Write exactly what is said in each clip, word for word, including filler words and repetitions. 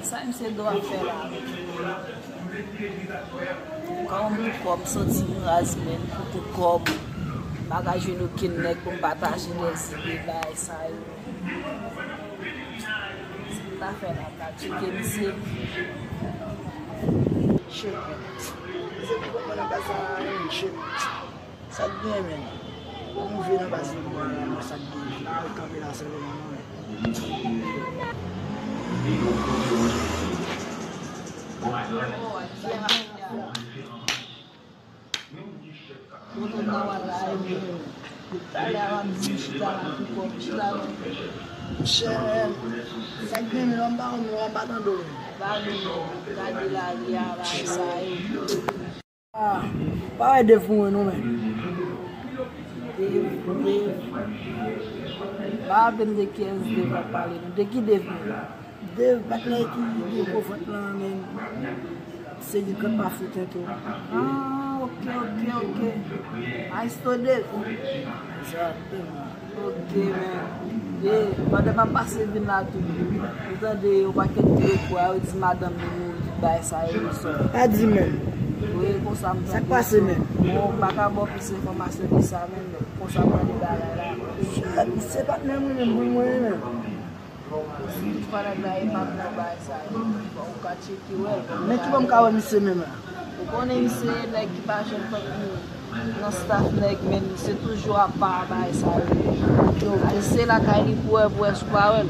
Sa misye dwe ap fè la? Kòm pou kòb, soti m raz menm pou tout kòb. M pa ka jwenn okenn nèg pou m pataje lèzide bagay sa yo. Sa m ta fè la, m ta tcheke misye. Shit, man. Misye pou kòb nan bagay sa, shit. Sa k gen, men? Ban m rive nan baz li pou mwen, sa k gen, jis mwen kanpe la sèlman, non, men. Tonton Tawala, e, talè a w ap di m chita la pou kòb, chita non. Monchè, sa k gen, men, m pa konn, m pa tande w. Gade, gade lari a, bagay sa yo. Ah, pa wè Dave pou mwen non, men. Dave, Dave. Pa raple m de kiyès Dave ap pale non. De ki Dave menm? Dave, patnè ki gen gwo vant lan, men. Se li k ap pa fout ento. Ah, ok, ok, ok. Maestro Dave. Egzakteman. Ok, men. E, pandan m ap pase vin la tou, m tande yon pakèt ti repò a, yo di madanm li mouri, tout bagay sa yo, sò. Pa di menm. Wi, konsa m tande. Sa k pase menm? Bon, m pa ka ba w plis enfòmasyon ke sa menm, men konsa m tande bagay la. Shit, se patnè mwen menm, mwen, mwen menm. Tout pandan m la, e pa m nan bagay sa yo. Fò ou ka tcheke wè l. Men ki bò m ka wè misye menm la? Ou konnen misye nèg ki pa janm pran kou nan staff nèg, men misye toujou apa bagay sa yo. Ok, ok. Al se lakay li pou wè, pou wè si w pa wè l.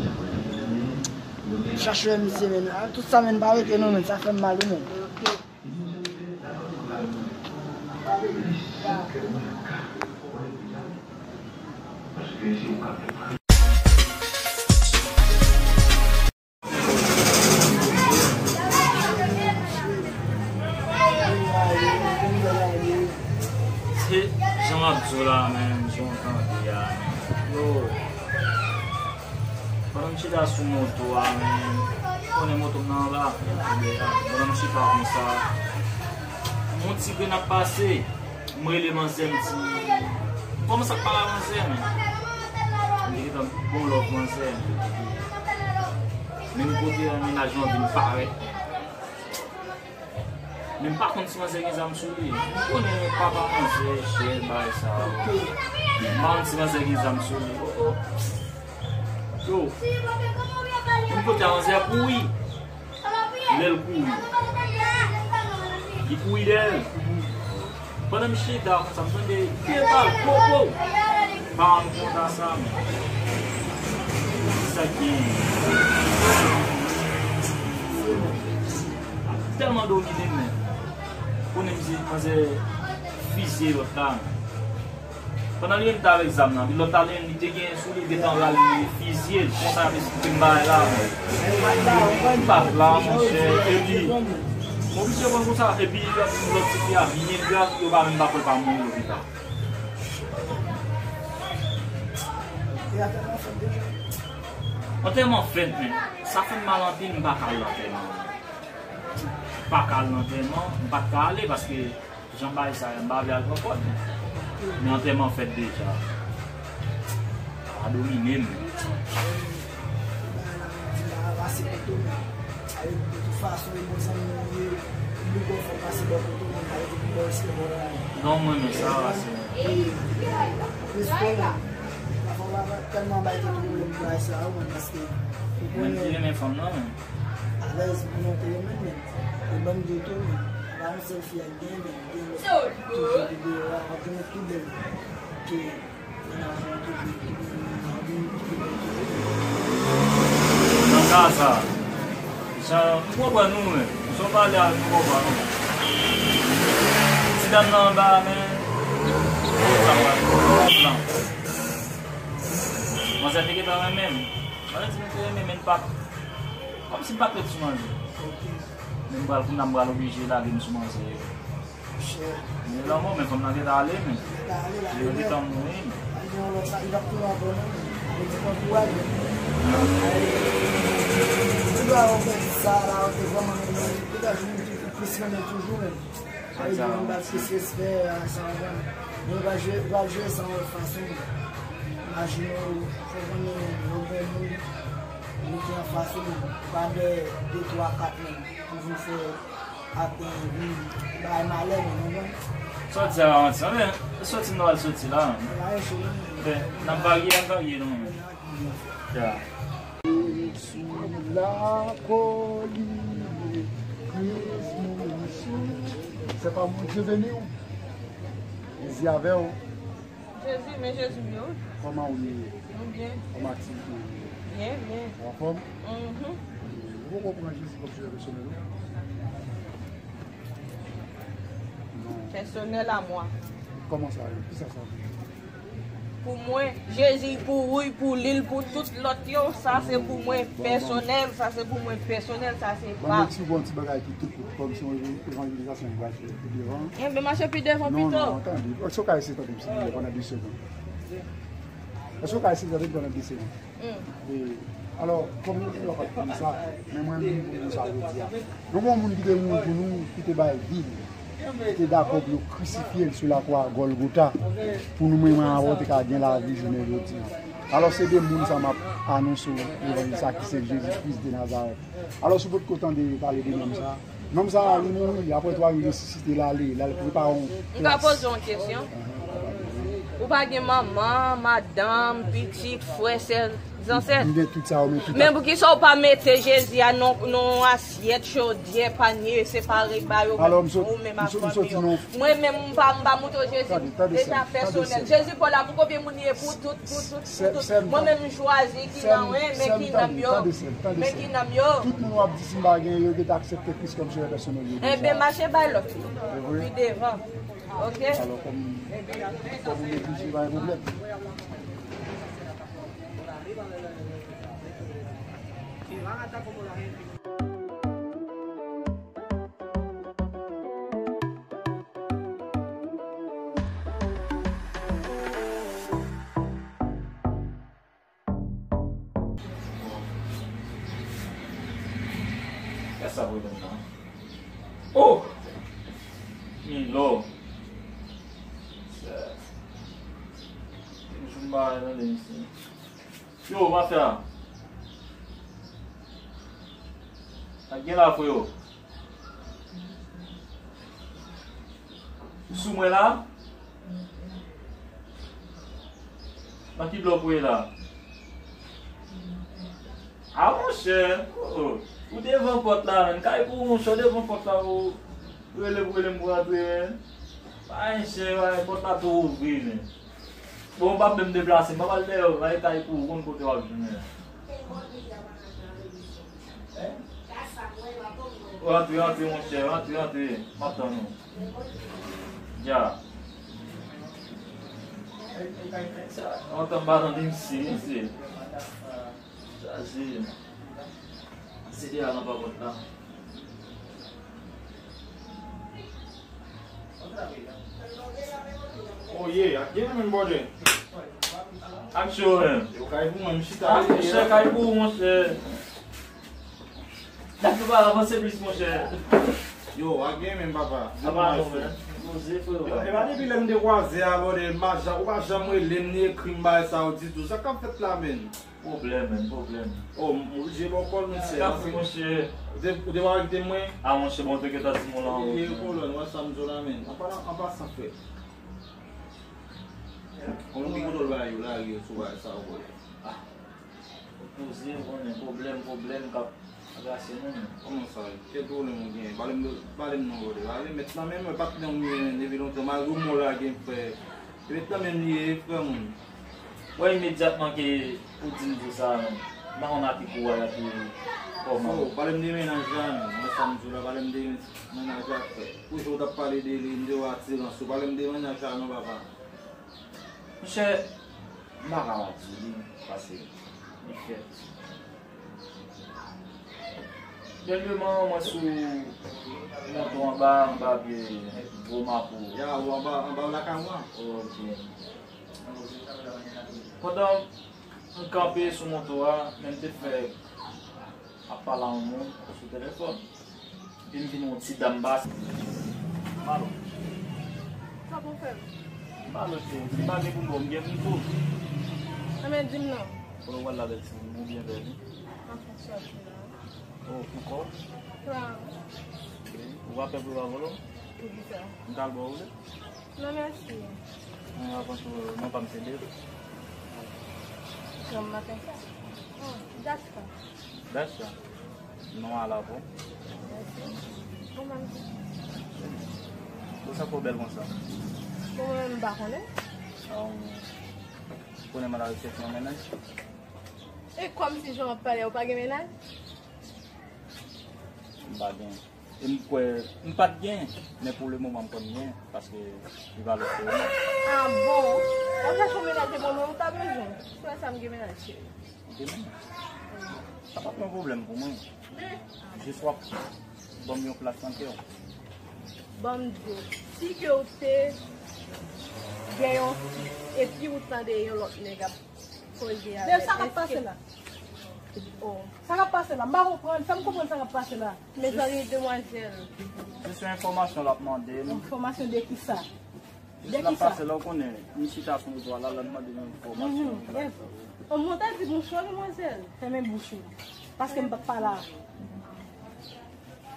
Chache wè misye, men. Ah, tout sa, men, pa rete non, men. Sa fè m mal, wi, men. Ok. Se jan m ap di w la, men, jan w tande a, men. Yo. Pandan m chita sou moto a, men, ou konnen moto m nan anba, pandan m chita konsa, yon ti grenn ap pase, m rele manzè, m di, kòman sa k pale a manzè, men? M te gentan bon love manzè, men. Menm kote an, mennaj lan vin parèt. Men m pa konn si manzè gen zam sou li. M konnen papa manzè, chè, bagay sa yo. M pa konn si manzè gen zam sou li. Oh, oh. Yo. Yon kote a manzè a kouri. Lè l kouri. Li kouri dèyè l. Pandan m chita konsa, m tande pye pa l, po, po. Pa m konta sa, men. Sa ki tèlman domine m, men. Konnen misye panse fizye lòt la, men. Pandan li menm te avèk zam nan, lòt la li menm li te gen sou li, li te anba li, li fizye l. Konsa y ap esplike m bagay la, men. Li bat la, monchè, epi m oblije pran konsa, epi lòt, lòt ti fi a byen grav, yo pa menm pa kwè l pa mouri lopital. Antèman fèt, men sa fè m mal anpil, m pa ka al antèman. M pa ka al antèman, m pa t ka ale paske jan bagay sa ye, m pa vle al pran kòd. Men antèman fèt deja. Sa domine m. Pase kote w ye. Alè, de tout fason, e bon zanmi w ye, li poko fè pase bò kote w, men alè, te pi bon respè bò la. Non, mwen, men sa, se. Respè, men. Pafwa, w pa tèlman bay tèt ou pwoblèm pou bagay sa yo, men, paske ou konnen. Mwen ki renmen fanm nan, men. Alèz pou nou te renmen, men. E ban m di w tou, men. Pa yon sèl fi a gen, men, gen lòt. Toujou ki deyò a, w ap jwenn pi bèl ke. Nan ka sa, jan, m konprann ou, men. Jan w pale a, m konprann ou. Ti dam nan anba, men, sa pral, pran plan. Manzè te gentan renmen m. Manzè di m te renmen, men l pa t, kòmsi l pa t ret sou manzè. Men m pral, kounye a m pral oblije lage m sou manzè yo. Men lanmò, men fanm nan gentan ale, men. Gentan ale, lage. Yo gentan mouri, men. Al gen yon lòt la, li p ap tounen ankò, non, men. Yo di pran kouraj, men. Ou dwe wè w fè sa la, ou te vrèman renmen. Ou ta jwenn yon moun ki plis renmen toujou, men. Sa vle di, ou ba l plis respè, a, sa w konprann. Men ou pral jwe, ou pral jwe sa yon lòt fason, men. Imajine w, fò w konnen yon granmoun. Mete anfas ou, pa de de, twa, kat moun pou vin fè ak, eh, vin bay malè, men, ou konprann? Sòti a, ansanm, men, sòti m nan al sòti la. La e cho, men. Ben, n ap varye, n ap varye, non, men. Ya. Sou la kolin, Kris mouri sou. Se pa Bondye beni w. Jezi avè w. Jezi, men Jezi m ye wi. Kòman w ye? Nou byen. Kòman aktivite w ye? Byen, byen. Ou anfòm? Mhm. Ou poko pran Jezi kòm sovè pèsonèl ou? Non. Pèsonèl a mwa. Kòman sa ye? Kisa sa vle di? Pou mwen, Jezi pou ou, pou li, pou tout lòt yo, sa se pou mwen pèsonèl, sa se pou mwen pèsonèl, sa se pa. Ban m eksplike yon ti bagay ki tou kout, kòm se yon evanjelizasyon ki pral fèt pi devan. Enben, mache pi devan pito. Non, non, tande. Èske w ka eseye tande m silvouplè pandan de segonn? Èske w ka eseye tande m pandan de segonn? Mm. E, alò, kòm nou te wè pa t konn sa, men mwen menm pou nou sa jodi a. Nou gen yon moun ki te mouri pou nou, ki te bay vi l, ki te dakò pou yo krisifye l sou lakwa Gòlgota, pou nou menm avè w te ka gen lavi jounen jodi a. Alò, se de moun sa m ap anonse w levanjil sa ki se Jezi Kris de Nazarèt. Alò, si w potko tande pale de nonm sa, nonm sa a, li mouri, apre twa jou, yo resisite l ale, l al prepare yon plas. M ka poze w yon kesyon? Ou pa gen manman, madanm, pitit, frè, sè, zansèt? M gen tout sa yo, men tout. Men poukisa w pa mete Jezi a nan, nan yon asyèt, chodyè, panye, separe ba yo, ou menm ak fanmi w? Mwen menm, m pa, m pa montre w Jezi deja pèsonèl. Jezi pa w la pou konbyen moun li ye pou tout, pou tout, pou tout. Mwen menm, m chwazi ki nan mwen, men ki nanm yo. Men ki nanm yo. Tout moun w ap di si m pa gen yo, yo te aksepte Kris kòm sovè pèsonèl yo deja. Enben, mache bay lòt yo. Pi devan. Ok? Alò, kòm, kòm ou neglije, pa gen pwoblèm. Kiyès sa voye ban m nan? Oh! Milo. Sè. Jou m pa tande misye. Yo, mafya. Sa k gen la, freo? Ou sou mwen la? Nan ki blòk ou ye la? A, monchè, oh, oh. Ou devan pòt la, menn. Kay pou ou, monchè, ou devan pòt la, ou rele, ou rele m pou rantre, menn. Bay chen, bay, pòt la tou ouvri, menn. Bon, m p ap menm deplase, m p ap al dèyè, bay kay pou ou, konn kote w ap jwenn, menn. Rantre, rantre, monchè, rantre, rantre. M ap tann ou. Ya. Sa, lontan m pa tande misye, misye. Chaje. Se de a nan papòt la. Oh yeah, ak gen menm bòdè. Ak cho menm. Yo kay pou mwen, m chita. Ah, monchè, kay pou ou, monchè. Dak nou pa avanse plis, monchè. Yo, ak gen menm, papa. Sa pa non, men. Poze, frè. E pa depi lè m te kwaze a, bòdè, m pa janm, ou pa janm rele m, ni ekri m, bagay sa yo ditou. Sa k ap fèt la, menn? Pwoblèm, menn, pwoblèm. Oh, m oblije ba w kòl, monchè. Gade, monchè. Ou te, ou te pa kite mwen? Ah, monchè, bon, te gentan di m lan. Li kolòn, wè sa m di w la, menn. An palan, an pasan, frè. Kòman ki kote w bay yo, lage yo sou bagay sa yo, bòdè? Ah. Ou poze, ou konnen pwoblèm, pwoblèm k ap agase nou, menn. Kòman sa? Ki pwoblèm ou genyen? Pale m de, pale m non, bòdè. Pale, mèt nan men mwen, patnè m ye, menn, depi lontan. Malgre w mò lage m, frè. Se mèt nan men m li ye, frè moun. Wè imedyatman ke ou di m di sa, menn. M pa konn ati kou a la ki kòman. Oh, pale m de mennaj la, menn. Mwen sa m di w la, pale m de mennaj la, frè. Pou jan w t ap pale de li, m te wè atirans ou. Pale m de mennaj la non, papa. Monchè, m pa ka pa di w li, paske li fèt. Dènyèman, mwen sou moto anba, anba pye gwo mapo. Ya, ou anba, anba lakay mwen? Ok. Pandan m kanpe sou moto a, men m te fè ap pale a yon moun sou telefòn. Epi m vin wè yon ti dam pase. Malo. Sa pou fè m? Malo, cheri, m pa gen pou m ba w, m gen pou m di w. Enben, di m non. Kote w pral la, bèl ti moun, ou byen bèl, wi. M Sòti la. Oh, ankò? Claro. Ok. Ou pa pè pou yo pa vòlò? Poukisa? M ka al ba w, ou vle? Non, mèsi. Mwen, avan tou, non pa m se Dave. Granm maten sa. Oh, Daska. Daska? Non a la pou. Mèsi. Ou menm? Pou sa fè w bèl konsa? Bon, mwen menm m pa konnen. Ah, ou konnen Malarisi se yon mennaj? E kòmsi jan w ap pale a, ou pa gen mennaj? M pa gen. E m kwè, m pa t gen, men pou le moman m kwè m gen, paske li pa lòt ke ou menm. Ah bon? W ap chache yon mennaj e bon mwen ou ta bezwen. Se sa m gen mennaj, cheri. Ou gen mennaj? Sa pa t yon pwoblèm pou mwen. Jis w ap ban m yon plas nan kè w. Ban m di w, si ke w te gen yon fi, epi ou tande yon lòt nèg ap koze avè l, sa k ap pase la? Oh. Sa k ap pase la? M pa konprann. Fè m konprann sa k ap pase la. Mezanmi, demwazèl. Jis yon enfòmasyon l ap mande m. Enfòmasyon de kisa? De kisa? Jis l ap pase la, ou konnen, m chita sou wout la, l ap mande m enfòmasyon. Mhm, yes. Oh, mwen ta di bonswa, demwazèl. Fèmen bouch ou. Paske m p ap pale avè w.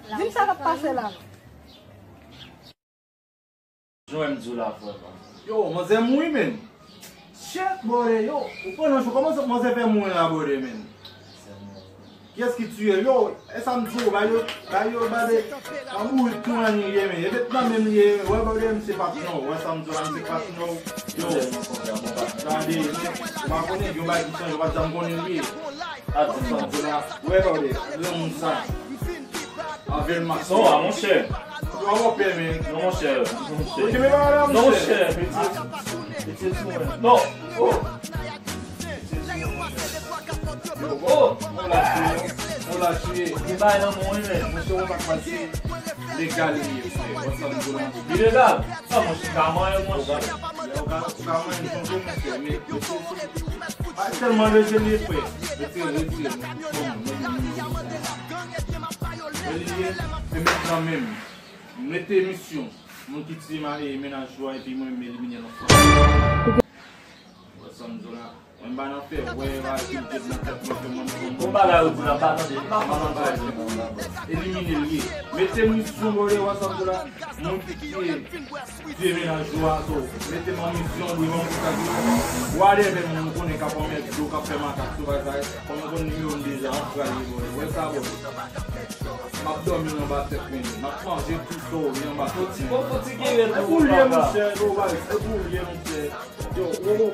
Di m sa k ap pase la. Jan m di w la, frè pa m. Yo, manzè mouri, menn. Shit, brother, yo. Ou pran nan jou, kòman manzè fè mouri la, brother, menn? Kiyès ki tiye l? Yo, e sa m di w, ba yo, ba yo, ba de, pa mouri tou an li ye, menn. E met nan menm li ye, wè, brother, misye pa t non. Wè sa m di w la, misye pa t non. Yo, gade, ou pa konnen, gen yon bagay ki chanje, ou pa t janm konnen li ye. Wè sa m di w la, wè, brother, granmoun sa. Avè l maske. Non, a, monchè. Yo, wè pè, men. Non, monchè. Non, monchè. Ou te mete bagay la, non, monchè. Monchè, piti. Piti sou mwen. Non. Oh. Piti sou mwen. Yo, bon. On l'a tué. On l'a tué. Li bay nan mwen, men. Monchè, ou pa pase. Legal li ye, frè. Wè sa m di w la. Li legal. Sa, monchè, ka manyen, monchè. Yo, ka, ka manyen, monchè, men. Ay, tèlman lejè li ye, frè. Retire, retire. Bon, bon, bon, bon. Mwen li ye, se met nan men m. M rete emisyon. Moun ki tiye ma-, e, mennaj ou a, epi mwen, m elimine l ansanm. Wè sa m di w la. Mwen m pa nan fè, wè, va epi m te nan tèt mwen, fè mwen, mwen, bon bagay ou di la, m pa tande, m pa konprann bagay ou di la. Elimine l ye. Mete m sou mole, wè sa m di w la. Moun ki tiye, tiye mennaj ou a, so, mete m an misyon, wi, mwen, pou sa di w. Whatever, moun, ou konnen k ap anmède yo, k ap fè makak, sou bagay sa, kòm ou konn nimewo m deja, an pral li, bon, wè sa, bon. M ap dòmi anba tèt mwen, m ap manje tou sa w vle anba tèt mwen. Fò ti, fò ti gere tou, papa. E pou l ye, monchè, yo, bagay, e pou l ye, monchè. Yo, wo, wo, wo.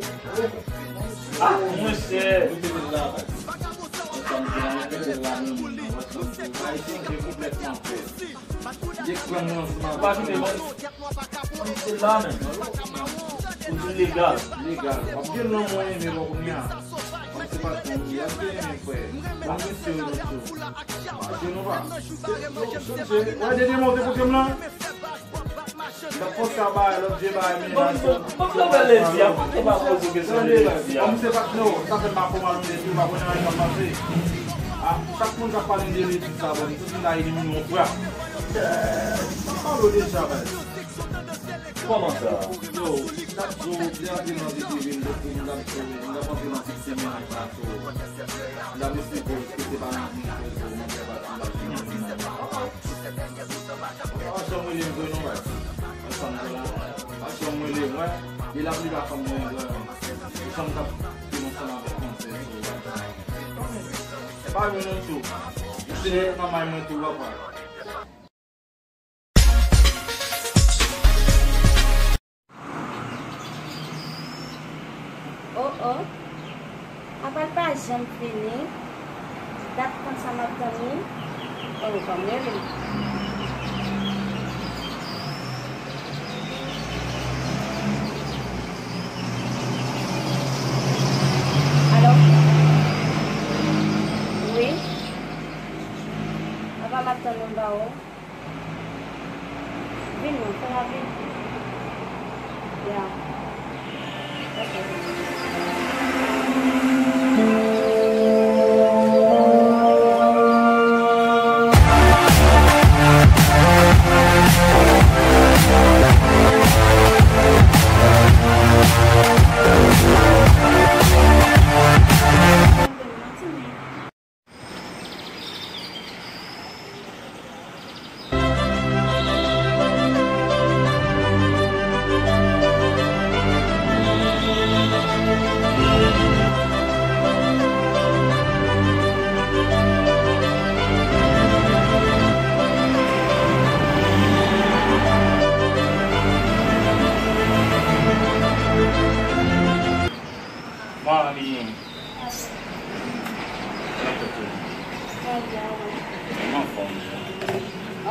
Ah, monchè. Mete l la, baz. Mwen sa m di la, mete l la, non, non, non. Ayisyen chanje konplètman, frè. Gen kran nan ansanm avèk mwen. Pa kite, bon. Mete l la, menm. Ou di legal. Legal. W ap gen nan mwen, men bon, kounye a. Kòm se pa t mwen, y ap gen, frè. Bon, mesye, yo, mesye. Mache nou pa. Yo, chanje. Wè, de demen ou te pote m lan. Lòt fò sa bay, lòt je bay, men bon, bon, bon, bon, lèdi a, poukisa w pa poze kesyon de lèdi a? Kòm se pa t non, sa fè m pa fè mal, men si w pa konnen anyen k ap pase. Ah, chak moun k ap pale de lèdi sa, bon, tout moun ta elimine yon frè. Sa pale w deja, bay. Kòman sa? Yo, chak jou, de antre nan vi prive m, depi m t ap sove, m t ap antre nan vi semèn ak la, so, m t ap eseye koz ke se pa nan vi, ke se nan fè pati, m t ap sove. Pa janm rele m vre non, baz. Ansanm de la. Pa janm rele m, wè. E laplipa fanm mwen vre. E fanm k ap viv ansanm avèk manzè, so, baz. E pa youn non, tou. Ou se nan may mwen tou, papa. Oh, oh. Apa l pa janm fini? Dat konsa m ap tann li. Oh, ban m rele l. Alo? Wi? Apa m ap tann ou m ba ou? Vin non, fè rapid. Ya. Ok.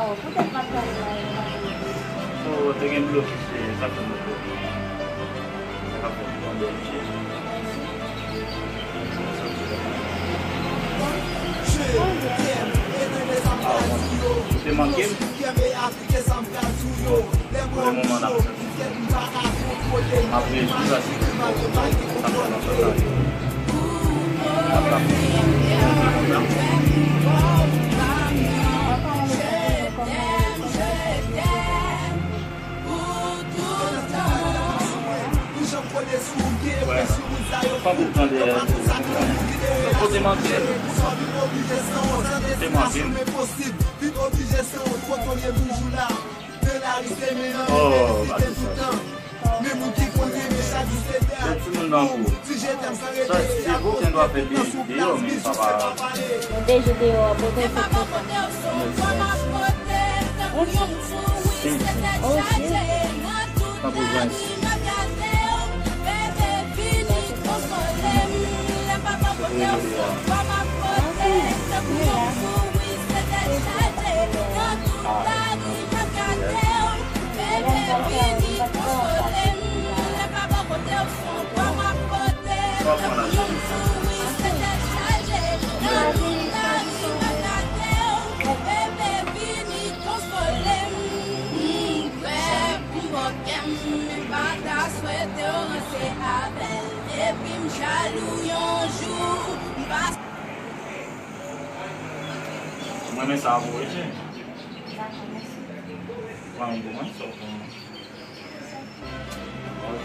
Poutèt m ap gade la, yo pa vle. So, te gen blokis, se sa k fè mwen bloke. Sa k ap fè m tande M J. Ou te manke m. Pou le moman, n ap M ap rejwi paske m kontan sa fè nan sa sa yo. N ap la. Wè. Fòk ou tande. Kote manke? Te manke. Oh, pa di sa. Yon timoun nan kou. Sa, se vou, gen dwa fè de, deyò, men papa. Deje deyò, pote sou kote. Oke. Tanpri, Jans. Deje deyò. Ah, Mwen, men sa pou wi, chen. Dakò, mèsi. Pran yon pou mwen, sa w pran. Ok.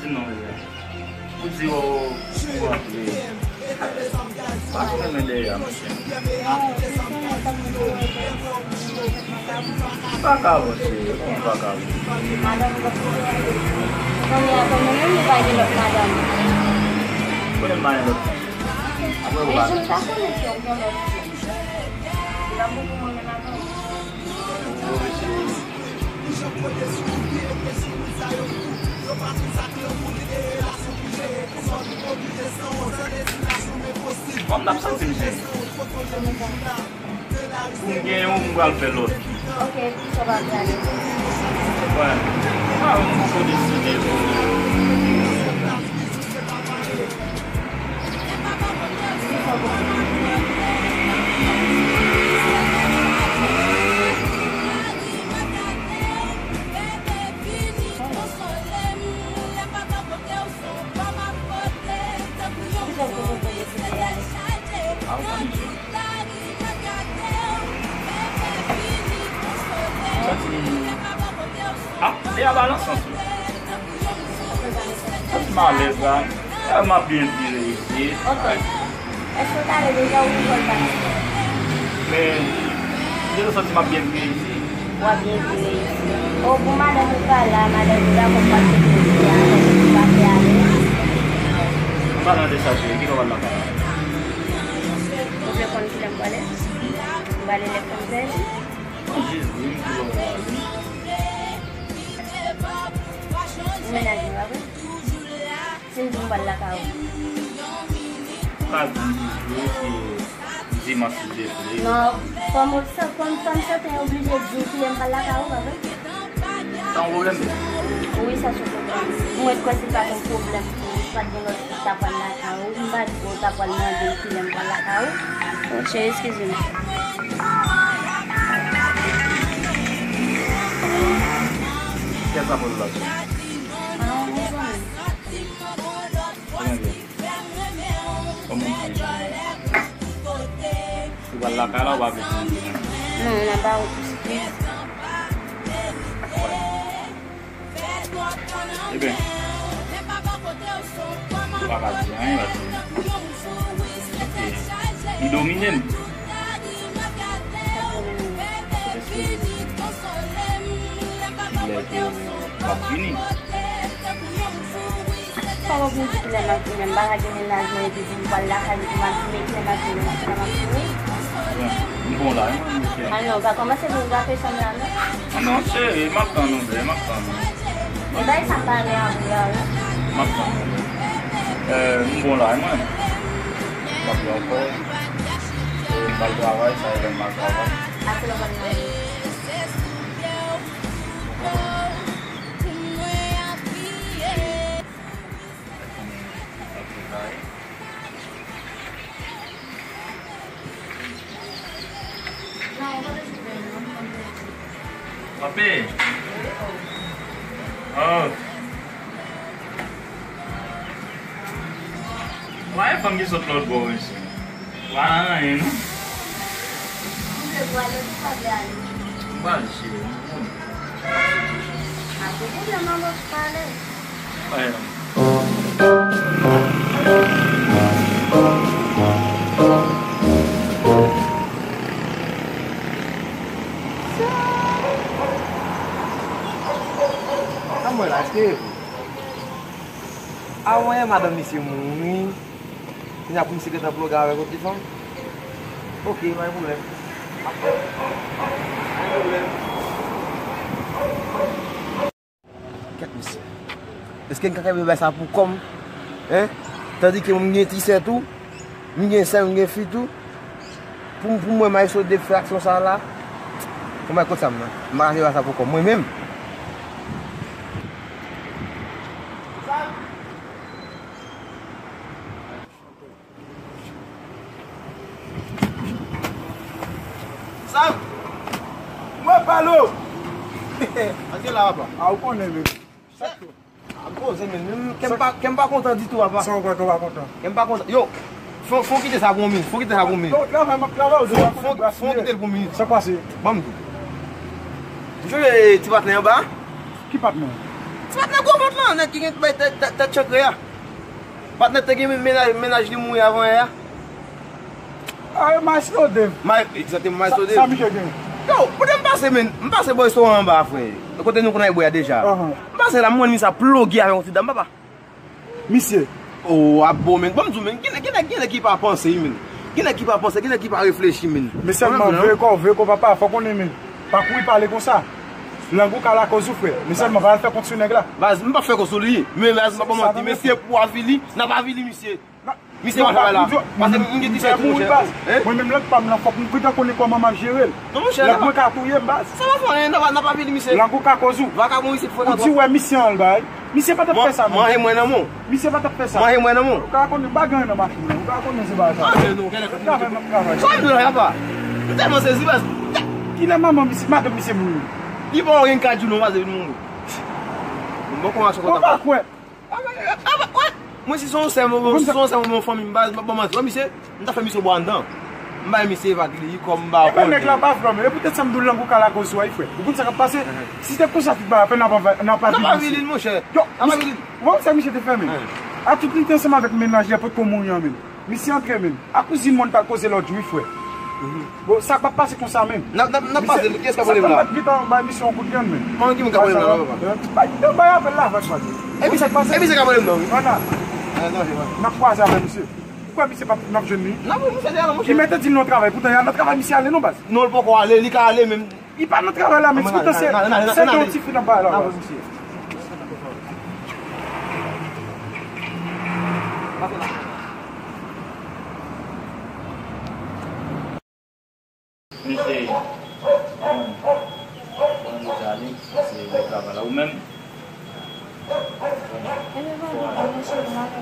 Di non, bebe. Ou di, oh, ou antre. Pa tounen men dèyè a, monchè. M pa ka avanse, kòman m pa ka avanse? Madanm ou pa konnen, kounye a konnen menm ou pa gen lòt madanm. Konnen m pa gen lòt. Apre ou pa. Men jan m ta konnen ke w gen lòt fi. Lanmou pou mwen menm avè w. Oh, mesye. Kòm n ap santi m jen. Pou m gen yon, m pral fè lòt. Ok, kisa w pa vle ale? Wè. Ah, m poko deside tou. Kisa w poko deside ale? Ah, ou konn jen. Santi, ah, e a ba nan sans ou. Santi m alèz la. E m ap byen vire isit. Ok. Èske w t ale deja ou poko al pati? Men, m te santi m ap byen vire isit. W ap byen vire isit. O, pou madanm ou pa la, madanm ou dakò pase pou li a, ou pa fè ale. M pa nan dechaje, ki lè w al lakay la? Ou vle konn kilè m prale? M prale lè fanm sèvi. Jezi, m di w. Ou mennaj mwen, pa vre? Si m di m pral lakay ou. Ou ka di m toujou, se dimanch si Dye vle. Non, fanm, fanm, fanm sèten oblije di w kilè m pral lakay ou, pa vre? Sa yon pwoblèm? Wi, sa se yon pwoblèm. Mwen kwè si l pa t yon pwoblèm pou ou, si pa t gen lòt fi ki ta pral lakay ou, m pa t bon, ta pral mande kilè m pral lakay ou. Oh, cheri, eskize m. Kiyès la poze la? Ah, yon zanmi. Kòman w ye? Kòman w ye? Ou pral lakay la, ou pa vle di anyen? Non, nan ba ou. Wè. Ebyen, ou pa ka di anyen paske, ok, li domine m. Èske li lè ke w ap vini? Kòman pou m di kilè m ap vini? M pa ka gen mennaj mwen epi di m pral lakay li pou m ap vini, kilè m ap vini, kilè m ap vini. Bon, m bon la, wi, mwen, mesye. Ah non, pa kòmanse vin gape san m la, non. Non, cheri, m ap tann ou, bebe, m ap tann ou. E bay sa m pa renmen avè w la, wi. M ap tann ou, bebe. Eh, m bon la, e mwen. M ap travay. M al travay, sa e lè m al travay. Papi! Oh! Wè fanm ki sot lòt bò isi. Pa anyen non. M vle pwale, ou pa vle ale? M pral chire. A, se pwoblèm an, bon, ou pale. Wè. Sa mwen la, èske e vre? A, wè, madanm misye mouri. Kounya pou misye gentan ploge avèk yon ti fanm. Ok, pa gen pwoblèm. Pa gen pwoblèm. Kèt mesye. Èske m ka kenbe bay sa pou kò m? Hein? Tandike mwen m gen ti sè tou, m gen sè, m gen fi tou. Pou, pou mwen, Maestro Dave fè aksyon sa la, fò m al kot sa m nan. M pa ka kenbe bay sa pou kò m, mwen menm. Sam! Mwen pale w! Antre la, papa. A, ou konnen, men. Sa k fè? A, poze, men. Menm kè m pa, kè m pa kontan ditou, papa. Sa w kwè ke w pa kontan? Kè m pa kontan. Yo, fò, fò kite sa pou yon minit. Fò kite sa pou yon minit. Yo, travay, m ap travay, ou di w ap gaspiye. Fò, fò kite l pou yon minit. Sa k pase? Ban m di w. Ou sonje ti patnè anba a? Ki patnè? Ti patnè gwo vant lan, nèg ki gen tèt, tèt, tèt chankre a. Patnè te gen mennaj, mennaj li mouri avan yè a. A, e Maestro Dave. Ma, egzakteman, Maestro Dave. Sa misye gen? Yo, kote m pase, men, m pase bò restoran anba a, frè. Kote nou konn al bwè a deja. M pase la, m wè misye ap ploge avèk yon ti dam, papa. Misye. O, ap bon, men. Ban m di w, men, gen nèg, gen nèg, gen nèg ki pa panse, men. Gen nèg ki pa panse, gen nèg ki pa reflechi, men. Men sèlman, veye kò w, veye kò w, papa, fò w konnen, men. Pa kouri pale konsa. Lang ou ka lakòz ou, frè. Men sèlman, pa al fè kont sou nèg la. Baz, m p ap fè kont sou li. Men baz, m p ap ba w manti. Mesye, pou avili, n ap avili misye. Misye pa travay la. Paske m gen ti sè tou, monchè. Mwen menm, lang pa m lan, fòk m gentan konnen kòman m ap jere l. Non, monchè, lang mwen ka touye m, baz. Sa pa fè anyen, n ap, n ap avili misye. Lang ou ka koz ou. Vakabon isit, frè. Ou di wè misye an l bay. Misye pa t ap fè sa, non. Manje mwen nan men w. Misye pa t ap fè sa. Manje mwen nan men w. Ou ka konnen bagay nan machin nan. Ou ka konnen se bagay sa. Manje nou, kèlè kote. Travay m ap travay. Sa w ap di la, papa? M tèlman sezi, baz. Kilè manman misye, madanm misye mouri? Li pa gen kat jou non, baz, li mouri. Bon, kòman sa kontan? Ou pa kwè. Mwen, si se yon sè m, si se yon sè m, yon fanmi m, baz, m ap ba w manti. Wè misye, m ta fè misye bwa anndan. M bay misye vag li, kòm m ba w. Epa nèg la pa vle, men. E poutèt sa m di w lang ou ka lakòz ou a, wi, frè. Ou konn sa k ap pase? Si te konsa tout bagay ap fè, n ap, n ap avili l, monchè. Yo, n ap avili l. Ou wè sa misye te fè, men? A tout li te ansanm avèk mennaj li a, potko mouri an, men. Misye antre, men. A kouzin mwen t al koze lòt jou, wi, frè. Bon, sa p ap pase konsa menm. N ap, n ap, n ap pase l. Kiyès k ap rele m la? Sa t ap gentan bay misye yon kout grenn, men. Kòman ki moun k ap rele m la, papa? Bay, bay apèl la, avèk, papa. E misye, e misye k ap rele m nan, wi. Ann a. N ap kwaze avèk misye. Ou kwè misye p ap, n ap jwenn li? N ap jwenn misye deyò la, monchè. Li mèt di l nan travay, poutan y a nan travay misye ale non, baz. Non, l poko ale, li ka ale menm. Li pa nan travay la, men ti tan se, se de yon ti fi n ap bay la, baz. Misye, bon, bon, misye ale, misye al travay la, ou menm? Ebyen, pa gen anyen, monchè, m ap,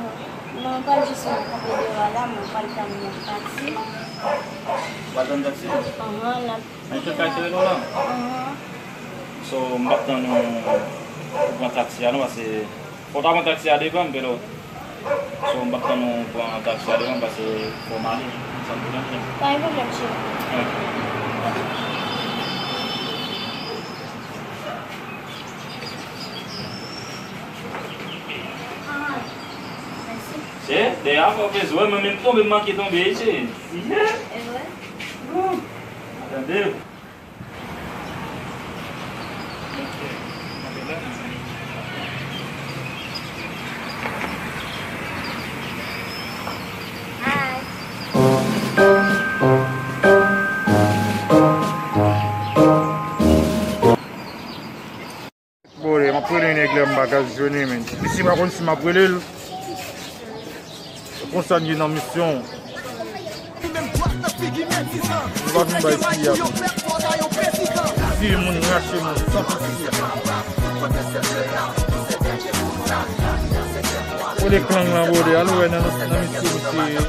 non, m pral jis kanpe deyò a la, mwen pral tann yon taksi. Ou pral tann taksi? Anhan, l ap. Misye ka tire nou la? Anhan. So, m p ap tann nou pou pran taksi a non, paske fò w ta pran taksi a devan m, pero. So, m p ap tann nou pran taksi a devan m, paske fò m ale. Sa m te tande. Pa gen pwoblèm, cheri. Anhan. Se, dèyè a fò bezwen, mwen menm tonbe, m manke tonbe, se. E vre? Tande. Bòdè, m ap rele nèg la, m pa ka jwenn li, men. Misye pa konn si m ap rele l. Konsa n ye nan misyon. Nou pa vin bay piyay. Tiye moun, rache moun, san pitiye. Kote klang lan, brother? Al wè nan, nan misye, misye.